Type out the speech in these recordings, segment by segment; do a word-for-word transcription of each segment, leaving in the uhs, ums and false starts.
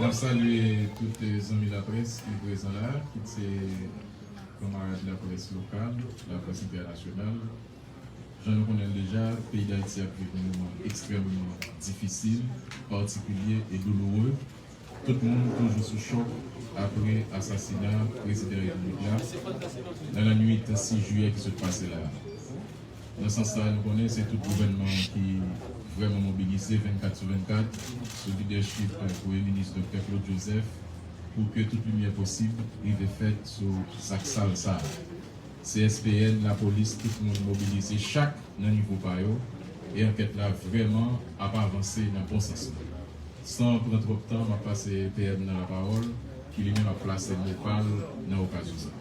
Mwen salye tout, eh, zanmi laprès ki prezan la, kit se kanmarad laprès lokal, laprès entènasyonal. Jan nou konnen l deja, peyi Dayiti ap viv yon moman ekstrèmman difisil, patikilye e douloure. Tout moun toujou sou chòk apre asasina prezidan repiblik la nan lannwit sis jiyè ki sot pase la. Nan sans sa, nou konnen se tout gouvènman an ki vrèman mobilize vennkat sou vennkat sou lidèchip Premye Minis Doktè Claude Joseph pou ke tout limyè posib rive fèt sou zak sal sa a. C S P N, lapolis, tout moun mobilize chak nan nivo pa yo, e ankèt la vrèman ap avanse nan bon sans lan. San pran twòp tan, m ap pase P M nan lapawòl, ki li menm ap plase mo pa l nan okazyon sa a.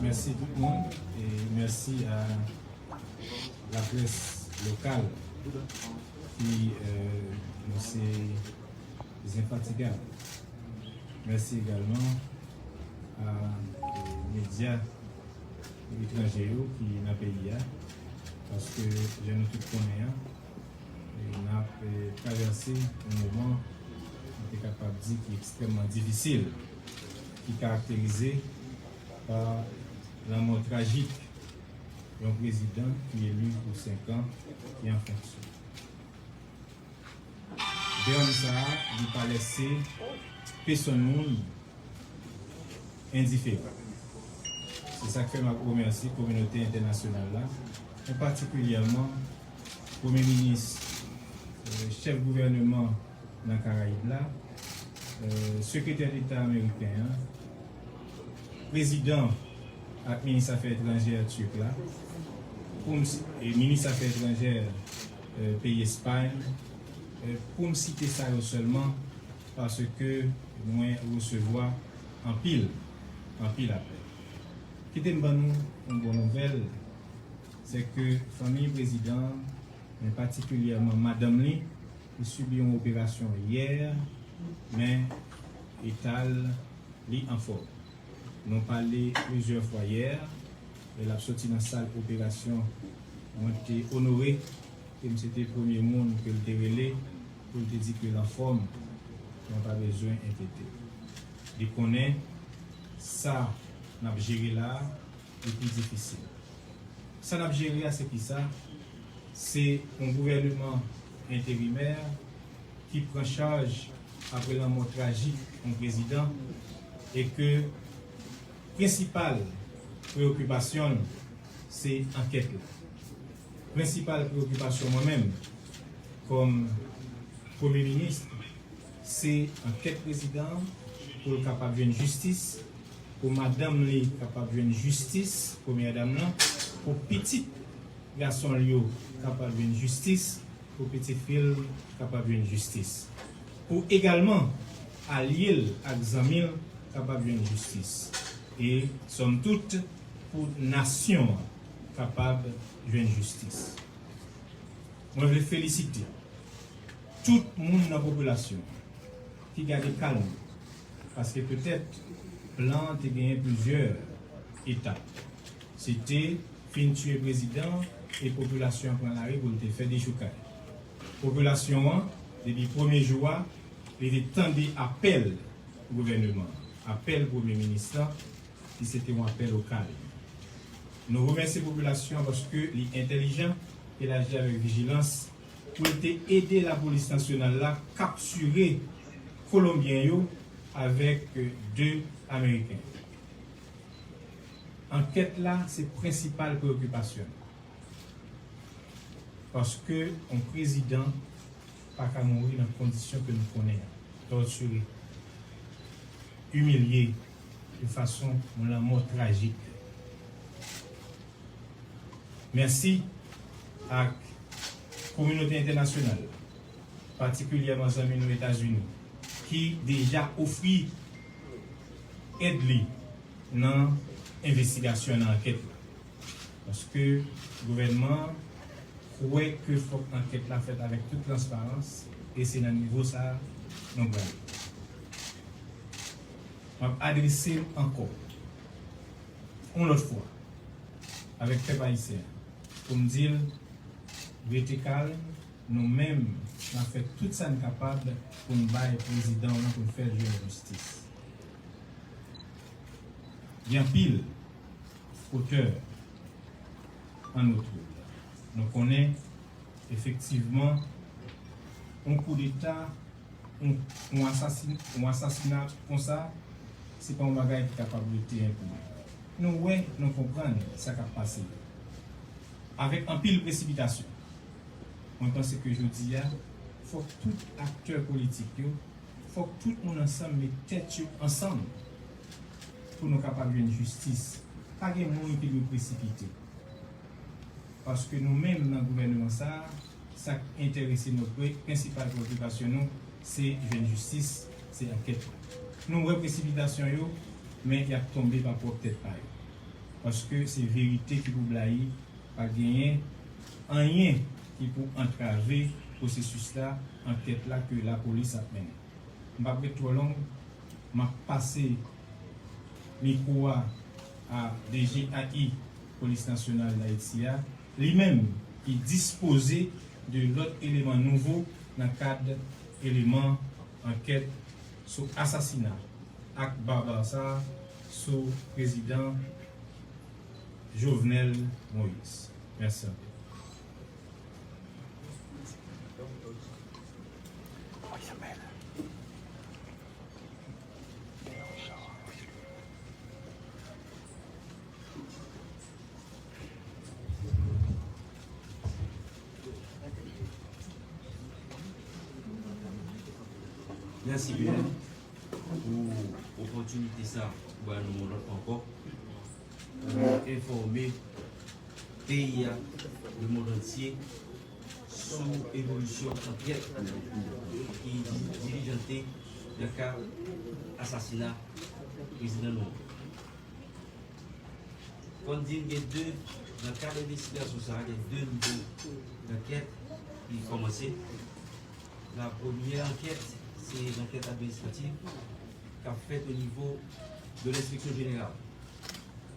Mèsi tout moun, e mèsi a laprès lokal ki, eh, nou se enfatigab. Mèsi egalman a, eh, medya etranje yo ki nan peyi a, paske jan nou tout konnen an, eh, n ap, eh, travèse yon moman, nou te kapab di, ki ekstrèmman difisil, ki karakterize pa lanmò trajik yon prezidan ki eli pou senk an, ki an fonksyon. Dram sa a, li pa lese pesonn moun endiferan. Se sa k fè m ap remèsye kominote entènasyonal la, e patikilyèman Premye Minis, eh, chèf gouvèneman nan Karayib la, eh, Sekretè Deta ameriken an, prezidan ak minis afè etranjè tirk la, pou m si-, e minis afè etranjè, eh, peyi Espay, eh, pou m site sa yo sèlman, paske mwen resevwa anpil, anpil apèl. Kite m ban nou yon bon nouvèl, se ke fanmi prezidan an, men patikilyèman madanm li, li sibi yon operasyon yè, men eta l, li anfòm. Nou pale plizyè fwa yè, lè l ap soti nan sal operasyon, mwen te onore ke m se te premye moun ke l te rele pou l te di ke l anfòm, mwen pa bezwen enkyete. Li konnen sa n ap jere la a, li pi difisil. Sa n ap jere a, se kisa? Se yon gouvèneman enterimè ki pran chaj apre lanmò trajik yon prezidan e ke prensipal preyokipasyon l se ankèt la. Prensipal preyokipasyon mwen menm, kòm Premye Minis, se ankèt prezidan an pou l kapab jwenn jistis, pou madanm li kapab jwenn jistis, premyè dam nan, pou pitit gason l yo kapab jwenn jistis, pou pitit fi l kapab jwenn jistis, pou egalman alye l ak zanmi l kapab jwenn jistis, e sòm tout pou nasyon an kapab jwenn jistis. Mwen vle felisite tout moun nan popilasyon an ki gade ka l, paske petèt plan an te genyen plizyè etap. Se te fin tiye prezidan e popilasyon an pran lari pou l te fè dechoukay. Popilasyon an, depi premye jou a, li te tande apèl gouvèneman an, apèl premye minis lan, ki se te yon apèl o kalm. Nou remèsye popilasyon an paske li entèlijan e l aji avèk vijilans pou l te ede lapolis nasyonal la kaptire Kolonbyen yo avèk de Ameriken. Ankèt la se prensipal preyokipasyon n. Paske yon prezidan pa ka mouri nan kondisyon ke nou konnen an, tòtire, imilye, de fason yon lanmò trajik. Mèsi ak kominote entènasyonal, patikilyèman zanmi nou Etazini, ki deja ofri èd li nan envestigasyon, nan ankèt la. Paske gouvènman an kwè ke fòk ankèt la fèt avèk tout transparans, e se nan nivo sa a nou prale. M ap adrese m ankò, yon lòt fwa, avèk pèp ayisyen an, pou m di l, rete kalm, nou menm, N ap fè tout sa n kapab pou n bay prezidan w lan, pou n fè l jwenn jistis. Gen anpil otè ann retwouv. Nou konnen, efektivman, yon koudeta, yon, yon asasin-, yon asasina konsa, se pa yon bagay ki kapab rete enpini. Nou wè, nou konprann sa k ap pase yo. Avèk anpil presipitasyon, mwen panse ke jodi a, fòk tout aktè politik yo, fòk tout moun ansanm met tèt yo ansanm pou nou kapab jwenn jistis. Pa gen moun ki dwe presipite. Paske nou menm nan gouvènman sa a, sa k enterese nou, pre-, prensipal preokipasyon nou, se jwenn jistis, se ankèt la. Nou wè presipitasyon yo, men y ap tonbe pa pwòp tèt pa yo. Paske se verite ki pou blayi, pa genyen anyen ki pou antrave pwosesis la, ankèt la ke lapolis ap mennen. M p ap ret twò long, m ap pase mikwo a a D G A I Polis Nasyonal Dayiti a, li menm ki dispoze de lòt eleman nouvo nan kad eleman ankèt sou asasina ak baba sa a sou prezidan Jovenel Moïse. Mèsi anpil. Mèsi, Belen, pou opòtinite sa ou ba nou yon lòt fwa ankò pou nou enfòme peyi a, lemonn antye, sou evolisyon ankèt ki di-, dilijante nan ka asasina prezidan nou an. Fò n di n gen de, nan kad envestigasyon sa a, gen de nivo dankèt ki kòmanse. La premyè ankèt, se lankèt administrativ k ap fèt o nivo de lenspeksyon jeneral.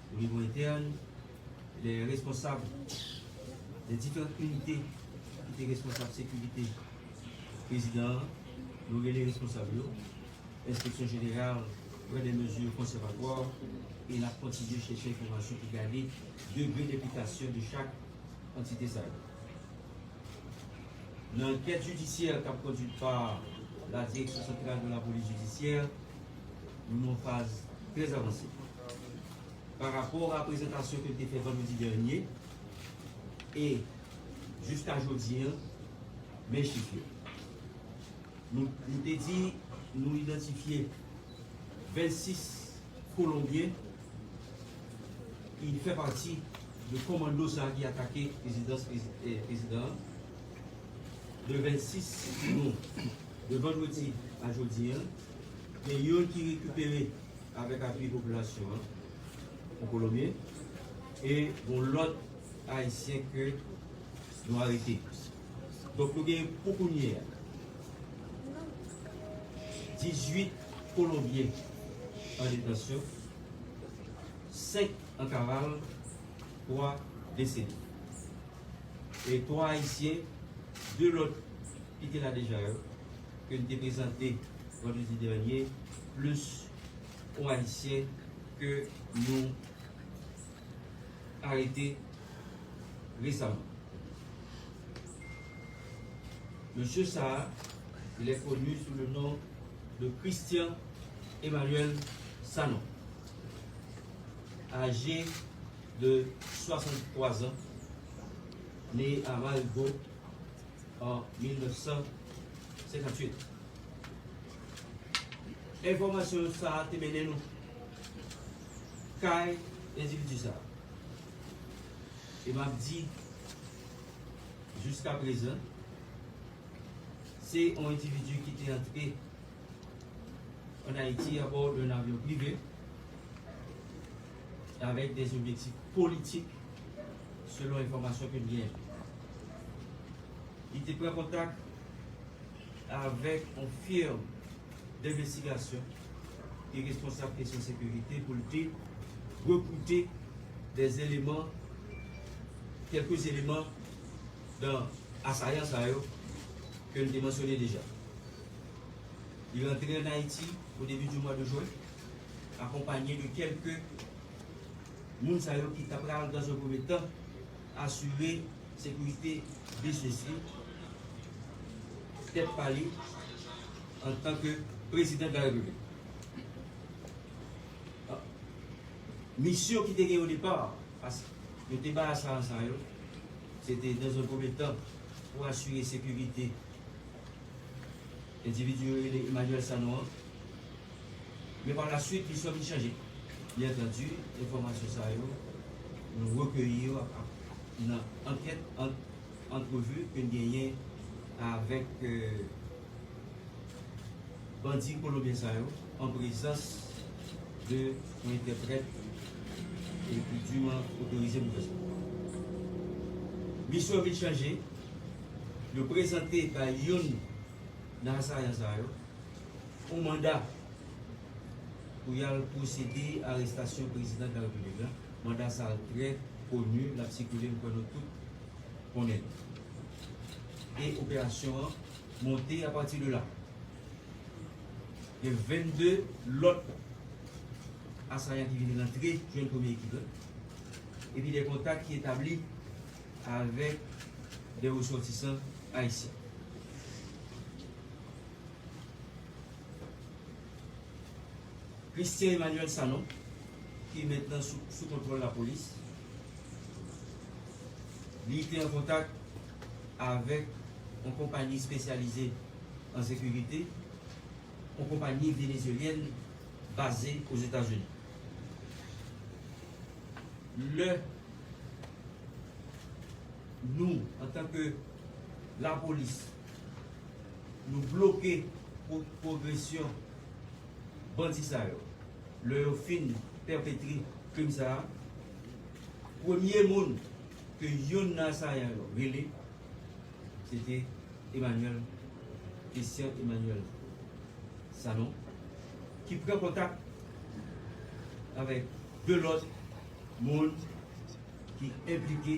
O nivo entèn, les responsables des différentes unités ki te responsab sekirite prezidan an, nou rele responsab yo. Enspeksyon jeneral pran de mezi konsèvatwa e n ap kontinye chèche enfòmasyon pou gade degre enplikasyon de chak antite sa yo. Nan ankèt jidisyè k ap kondui pa la Direction Centrale de la Police Judiciaire, nou nan yon faz trè avanse. Pa rapò a prezantasyon ke n te fè vandredi dènye, e jiska jodi a, men chif yo. Nou, nou te di nou idantifye vennsis Kolonbyen ki fè pati de kòmando sa a ki atake rezidans prezi-, eh, prezidan an. De vennsis nou, de vandredi a jodi a, gen youn ki rekipere avèk apui popilasyon an, yon Kolonbyen, e yon lòt Ayisyen ke nou arete. Donk, nou gen pou kounye a dizuit Kolonbyen an detansyon, senk an kaval, twa desede. E twa Ayisyen, de lòt ki te la deja yo, ke n te prezante vandredi dènye, plis yon Ayisyen ke nou arete resaman. Mesye sa a, il est connu sous le nom de Christian Emmanuel Sanon, âgé de soixante-trois ans, né à Marigot en mil neuf cent cinquante-huit. Enfòmasyon sa a te mennen nou kay endividi sa a. E m ap di, jiska prezan, se yon endividi ki te antre ann Ayiti abò d'un avion privé avèk des objectifs politiques, selon enfòmasyon ke n genyen. Li te pran kontak avèk yon firm denvestigasyon ki responsab kesyon sekirite pou l te rekrite des éléments, quelques éléments dans asayan sa yo ke n te mansyone deja. Li rantre ann Ayiti o debi di mwa de jen, akonpanye de kèlke moun sa yo ki ta pral, dans un premier temps, asire sekirite biznis li, tèt pa li, antanke prezidan de la repiblik. Misyon ki te gen o depa, paske yo te bay asayan sa yo, se te, dans un premier temps, pou asire sekirite endividi yo rele Emmanuel Sanon an. Men pa la swit, misyon vin chanje. Byen antandi, enfòmasyon sa yo, nou rekeyi yo ap, ap, nan ankèt, an, antrevi ke n genyen avèk, euh, bandi kolonbyen sa yo, an prezans de yon entèprèt e ki diman otorize pou fè sa. Misyon vin chanje, yo prezante bay youn nan asayan sa yo yon manda pou y al pwosede arestasyon prezidan de la repiblik la. Manda sa a trè koni, l ap sikile, m kwè nou tout konnen. E operasyon an monte apati de la. Gen vennde lòt asayan ki vin rantre jwenn premye ekip la. Epi de kontak ki etabli avèk de resòtisan ayisyen. Christian Emmanuel Sanon, ki mentnan sou, sou kontwòl lapolis, li te an kontak avèk yon konpayi espesyalize an sekirite, yon konpayi venezuelyèn baze Ozetazini. Lè nou, antanke lapolis, nou bloke pro-, pwogresyon bandi sa yo, lè yo fin pèpetre krim sa a, premye moun ke youn nan asayan yo rele, se te Emmanuel, Christian Emmanuel Sanon, ki pran kontak avèk de lòt moun ki enplike.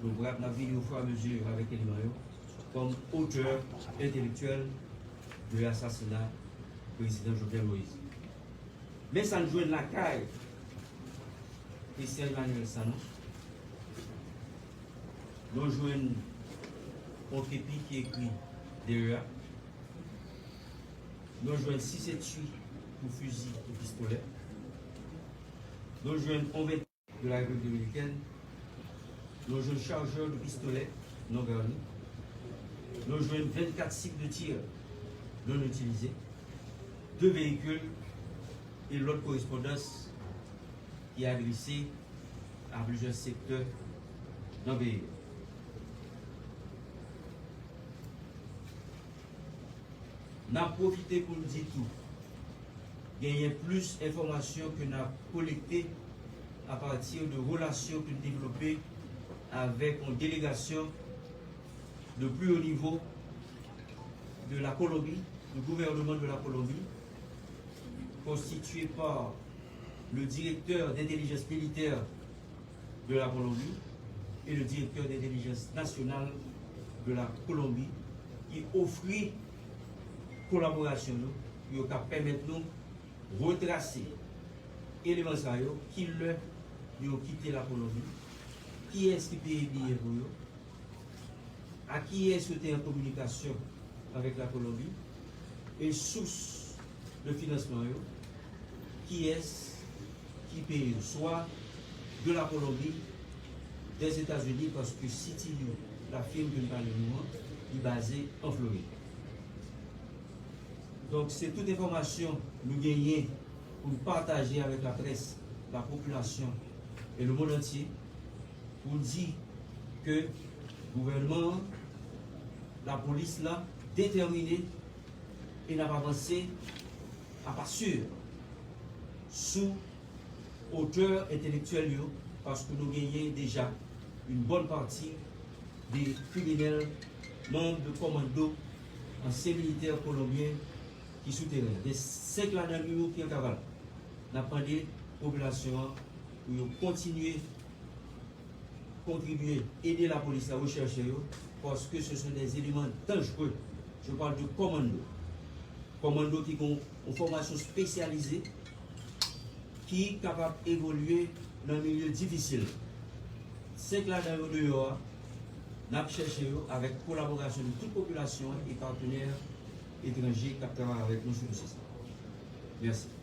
Nou pral, n ap vini ofiramezu avèk eleman yo, kòm otè entelektyèl de asasina prezidan Jovenel Moïse. Men sa n jwenn lakay Christian Emmanuel Sanon. Nou jwenn yon kepi ki ekri D E A. Nou jwenn sis etui pou fizi e pistolè. Nou jwenn yon vennde la République Dominicaine. Nou jwenn chajè de pistolè non garni. Nou jwenn vennkat sik de tir non itilize, de veyikil e lòt korespondans ki adrese a plizyè sektè nan peyi a. N ap pwofite pou n di tou, genyen plis enfòmasyon ke n ap kolekte apati de relasyon ke n devlope avèk yon delegasyon de pli wo nivo de la Colombie, le gouvernement de la Colombie, constitué par le directeur d'intelligence militaire de la Colombie et le directeur d'intelligence nationale de la Colombie, ki ofri kolaborasyon yo, pou yo ka pèmèt nou retrase eleman sa yo, ki lè yo kite la Kolonbi, kiyès ki peye biyè pou yo, a kiyès yo te an kominikasyon avèk la Kolonbi, e sous de finansman yo, kiyès ki peye yo, swa de la Kolonbi, dèzetazini, paske C T U, la firm ke m pale nou an, li baze an Florid. Donk, se tout enfòmasyon nou genyen pou n pataje avèk laprès, lapopilasyon e lemonn antye, pou n di ke gouvènman an, lapolis la, detèmine e n ap avanse a pa si sou otè entelektyèl yo, paske nou genyen deja yon bòn pati de kriminèl, manm de kòmando, ansyen militè kolonbyen ki sou teren. Gen senk ladan nou yo ki an kaval. N ap mande popilasyon an pou yo kontinye kontribye, ede lapolis la rechèche yo, paske ce sont des éléments dangereux Je parle de kòmando. Kòmando ki gen yon fòmasyon espesyalize ki kapab evolye nan milye difisil. Senk ladan yo deyò a, n ap chèche yo avèk kolaborasyon de tout popilasyon e patenè etranje k ap travay avèk nou sou dosye sa. Mèsi.